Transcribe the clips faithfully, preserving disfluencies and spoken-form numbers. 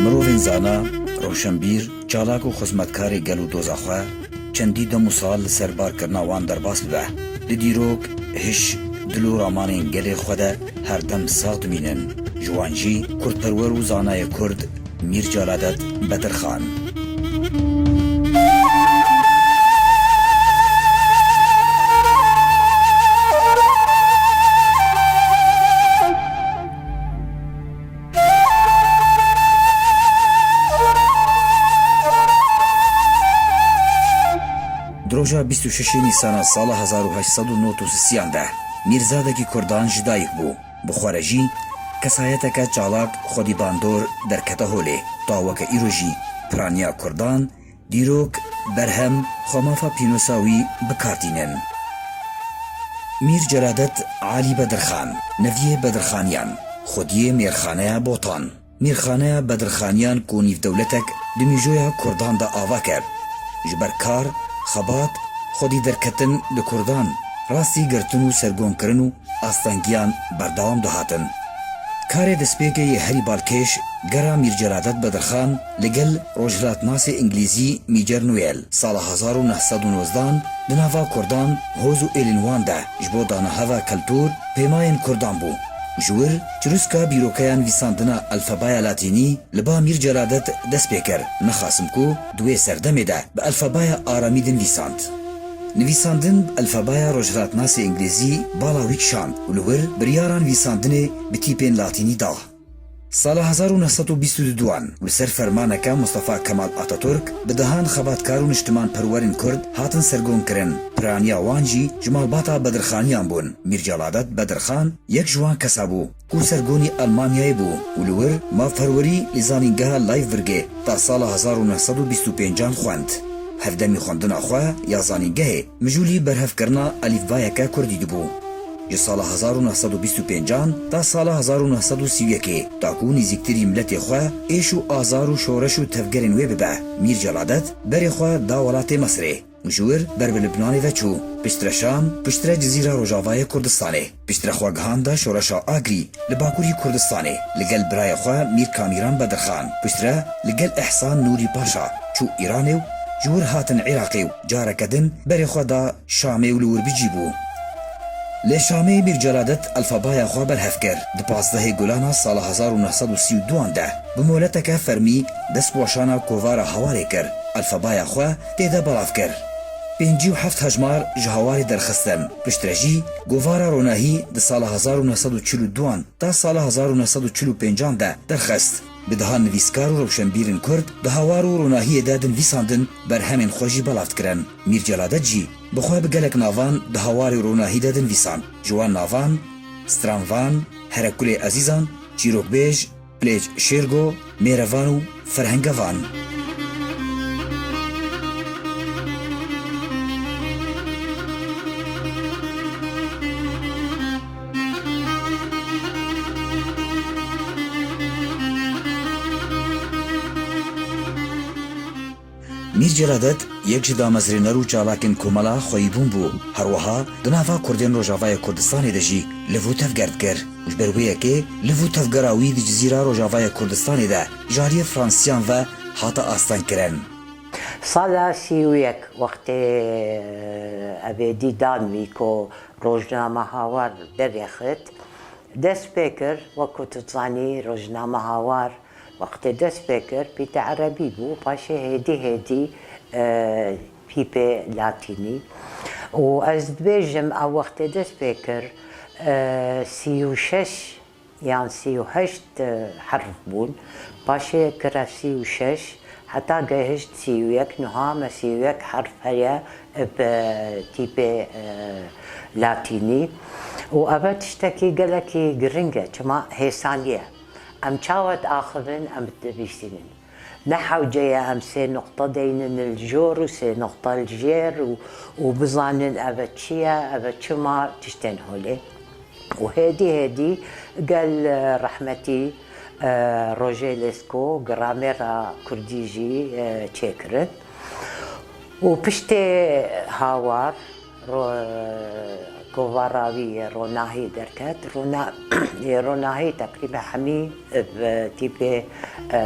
Mirovên zana, rewşenbîr, çalak û xizmetkarê gel û doza xwe, çendî dem û sal li ser barkirina wan derbas bibe. Li dîrok, hiş, dil û ramanên gelê xwe de her dem sax dimînin. Ji wan jî kurdperwer û zanayê kurd Mîr Celadet Bedirxan. Di roja bîst û şeş Nîsana sala hezar û heşt sed û nod û sisiyan de Mîrzadekî Kurdan ji dayik bû. Bi xwe re jî kesayeteke çalak xwedî bandor derkete holê. Ta weke îro jî piraniya Kurdan, dîrok, berhem, xwemafa pînosa wî bi kar tînin. Mîr Celadet Alî Bedirxan, neviyê Bedirxaniyan, xwediyê mêrxaneya Botan. Mîrxaneya Bedirxaniyan ku nîvdewletek di mîjoya Kurdan de ava kir. Ji ber kar, xebat, xwedî derketin li Kurdan, rastî girtin û sergonkirin û astengiyan berdewam dihatin. Karê destpêkê yê herî balkêş gera Mîr Celadet Bedirxan li gel rojhilatnasê îngilîzî Mîcer Noel sala hezar û neh sed û nozdan di nava Kurdan hoz û êlên wan de ji bo danaheva keltûr pêmayên Kurdan bû. Ji wir çirûska bîrokeya nivîsandina alfabaya latînî li ba Mîr Celadet dest pê kir, nexasim ku di wê serdemê de bi alfabaya aramî dinivîsand. Nivîsandin bi alfabaya rojhilatnasê îngilîzî bala wî kişand û li wir biryara nivîsandinê bi tîpên latînî da. Sala hezar û neh sed û bîst û duan li ser fermaneke Mustafa Kemal Ataturk bi dehan xebatkar û niştimanperwerên Kurd hatin sergonkirin. Piraniya wan jî ji malbata Bedirxaniyan bûn. Mîr Celadet Bedirxan yek ji wan kesa bû ku sergonî Elmanyayê bû û li wir mafperwerî li zanîngeha Leifbergê ta sala hezar û neh sed û bîst û pêncan xwend. Hevdemî xwendina xwe ya zanîngehê mijûlî berhevkirina elîfbayeke kurdî dibû. Ji sala hezar û neh sed û bîst û pêncan ta sala hezar û neh sed û sî û yekê, ta ku nêzîktirî miletê xwe êş û azar û şoreş û tevgerên wê bibe, Mîr Celadet berê xwe da welatê Misirê. Ji wir ber bi Libnanê ve çû. Piştre Şam, piştre Cizîra Rojavayê Kurdistanê. Piştre xwe gihanda şoreşa Agrî li bakurî Kurdistanê, li gel birayê xwe Mîr Kamîran Bedirxan. Piştre li gel Îhsan Nûrî Paşa çû Îranê û ji wir hatin Iraqê û careke din berê xwe da Şamê û li wir bi cî bû. Lê Şamê Mîr Celadet alfabaya xwe berhev kir. Di pazdehê Gulana sala hezar û neh sed û sî û duan de bi moleteke fermî destbaşana kovara Hawarê kir. Alfabaya xwe tê de belav kir. Pêncî û heft hejmar ji Hawarê derxistin. Piştre jî govara Ronahî di sala hezar û neh sed û çil û duan ta sala hezar û neh sed û çil û pêncan de derxist. Bi dehan nivîskar û rewşenbîrên Kurd di Hawar û Ronahiyê de dinivîsandin, berhemên xwe jî belav dikirin. Mîr Celadet jî bi xwe bi gelek navan di Hawar û Ronahî de dinivîsand. Ji wan navan, Stranvan, Herekulê Ezîzan, Çîrokbêj, Pilêç Şêrgo, Mêrevan û Ferhengevan. Mîr Celadet yek ji damezrêner û çalakên komela xweyîbûn bû. Her wiha di nava Kurdên Rojavayê Kurdistanê de jî liv û tevger dikir. Ji ber wê yekê liv û tevgera wî di Cizîra Rojavayê Kurdistanê de ji aliyê Fransiyan ve hate astengkirin. Sala sî û yek wextê evêdî dan wî ku rojname Hawar derêxit, dest pê kir, wekû tu dizanî rojname Hawar wextê dest pê kir, pîte erebî bû, paşê hêdî hêdî, e, pîpê latînî. Û ez dibêjim, ew wextê dest pê kir, e, sî û şeş yan sî û heşt, e, herf bûn. Paşê kire sî û şeş, heta gehişt sî û yek, niha me sî û yek herf heye bi tîpê, e, latînî. Û ev tiştekî gelekî giring e, çima hêsanî ye. Em çawa diaxivin, em dinivîsînin. Ne hewce ye em sê nuqte deynin li jor û sê nuqte li jêr û, û bizanin ev çi ye, ev çima tiştên holê. Û hêdî hêdî gel, e, rehmetî, e, Roger Lescot gramêra kurdî jî, e, çêkirin. Û piştê Hawar ro-, kovara wî yê ronahî derket. Rona-, yê ronahî teqrîben hemî bi tîpê, e,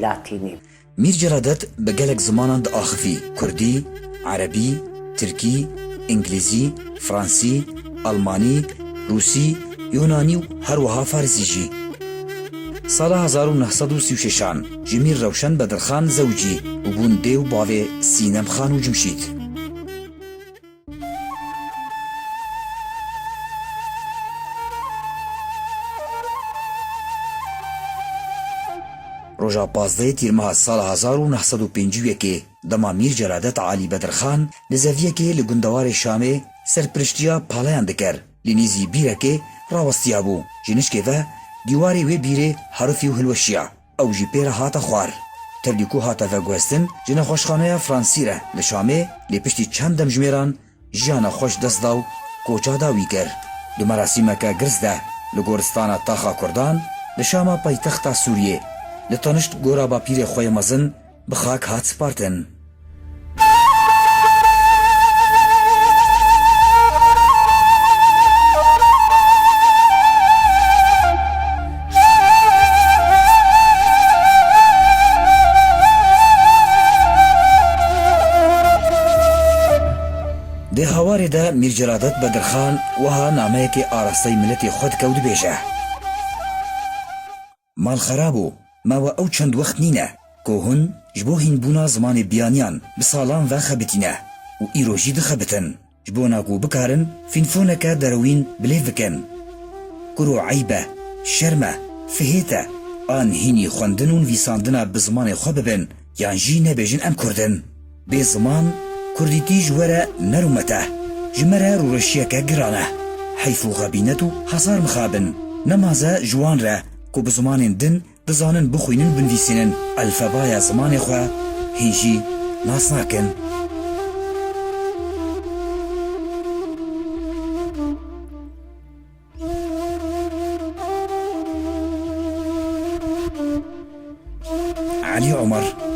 latînî. Mîr Celadet bi gelek zimanan diaxivî, kurdî, erebî, tirkî, îngilîzî, fransî, almanî, rûsî, yunanî û her wiha farisî jî. Sala hezar û neh sed û sî û şeşan ji Mîr Rewşen Bedirxan zewicî û bûn dê û bavê Sînem Xan û Cimşîd. Roja pazdehê Tîrmeha sala hezar û neh sed û pêncî û yekê, dema Mîr Celadet Alî Bedirxan li zeviyekê li gundewarê Şamê serpiriştiya paleyan dikir, li nîzî bîrekê rawestiyabû. Ji nişkê ve dîwarê wê bîrê herifî û hilweşiya. Ew jî pê re hate xwar. Tevlî ku hate veguhestin, ji nexweşxaneya Fransî re li Şamê, lê piştî çend demjimêran jiyana xwe ji dest da û koça dawî kir. Di merasîmeke girs de li goristana taxa Kurdan, li Şama paytexta Sûriyê, li tenişt gora bapîrê xwe yê mezin bi xak hat spartin. Di Hawarê de Mîr Celadet Bedirxan wiha nameyekê arasteyî miletê xwe dike û dibêje: Mal xerab o, me we ew çend wext nîne ku hûn ji bo hînbûna zimanê biyaniyan bi salan ve xebitîne û îro jî dixebitin. Ji bona ku bikarin fînfoneke derewîn bi lêv bikin. Kuro eyb e, şerm e, fihêt e, an hînî xwendin û nivîsandina bi zimanê xwe bibin, yan jî nebêjin em kurd in. Bê ziman, kurdîtî ji we re ne rûmet e, ji me re rûreşiyeke giran e. Heyf û xebînet û hezar mixabin. Ne maze ji wan re ku bi zimanên din dizanin bixwînin binivîsînin, elfebaya zimanê xwe hîn jî nas nakin. Elî Omer.